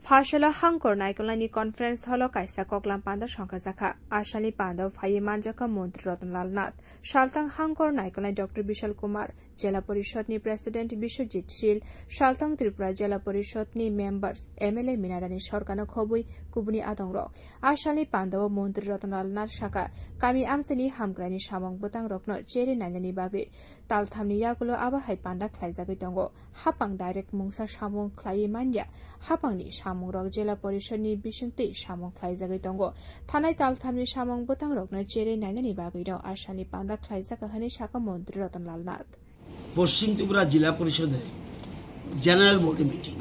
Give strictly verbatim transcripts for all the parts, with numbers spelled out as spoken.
Hasalo hangkor naikolnaini conference hall o kaisa koklam panda songkha jakha. Asalni panda o phaiwi manjakha Montri Ratan Lal Nath, salthang hangkor naikolnai Doctor Bishal Kumar, Jela Porishod ni President Biswajit Sil, salthang Tripura Jela Porishod ni members, M L A Minarani Sorkarno khobwi kubuni adongrok. Asalni panda o Montri Ratan Lal Nath sakha, kami amchaini hamkraini samung bwtangrokno cherwi nainani bagwi talthamni yagulo abo hai panda khlaijagwi tongo. Hapang direct mungsa samung khlaiwi manya, hapangni samungrok Jela Porishod ni bisingtwi samung khlaijagwi tongo. Thanai talthamni samung bwtangrokno cherwi nainani bagwino asalni panda khlaijak hwnwi sakha Montri Ratan Lal Nath. পশ্চিম ত্রিপুরা জেলা পরিষদের general body meeting,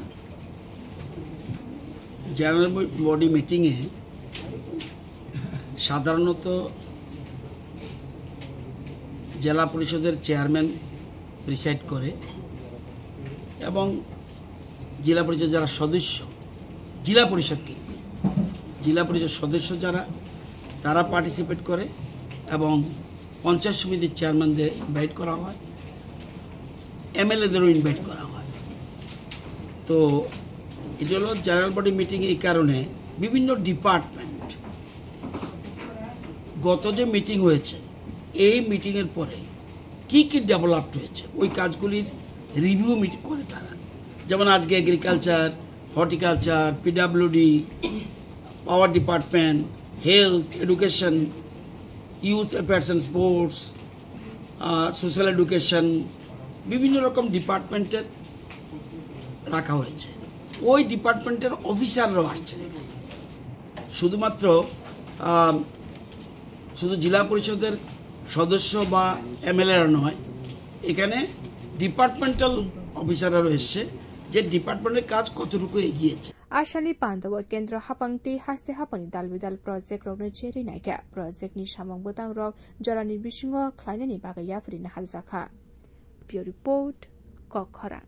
general body মিটিংয়ে সাধারণত জেলা পরিষদের chairman preside করে এবং জেলা পরিষদ যারা সদস্য, জেলা পরিষদ কিন্তু জেলা পরিষদ সদস্য যারা, তারা পার্টিসিপেট করে এবং পঞ্চায়েত সমিতির চেয়ারম্যানদের ইনভাইট করা হয়, এমএলএদেরও ইনভাইট করা হয়। তো এটা হলো জেনারেল বডি মিটিং। এই কারণে বিভিন্ন ডিপার্টমেন্ট, গত যে মিটিং হয়েছে, এই মিটিংয়ের পরে কি কি ডেভেলপড হয়েছে, ওই কাজগুলির রিভিউ মিটিং করে তারা। যেমন আজকে agriculture, horticulture, PWD, power department, health, education, youth affairs and sports, social education, বিভিন্ন রকম ডিপার্টমেন্টের রাখা হয়েছে। ওই ডিপার্টমেন্টের অফিসাররাও আসছেন এখানে। শুধুমাত্র আহ, শুধু জেলা পরিষদের সদস্য বা এমএলএরা নয়, এখানে ডিপার্টমেন্টাল অফিসাররাও এসছে, যে ডিপার্টমেন্টের কাজ কতটুকু এগিয়েছে। Asalni panda o kendro hapang tei haste hapangni dal bidal project rokno cherwi naikha. Project ni samung bwtang rok jorani bisingo khlainani bagwi yapri naharjakha. Bureau Report, Kok Khorang.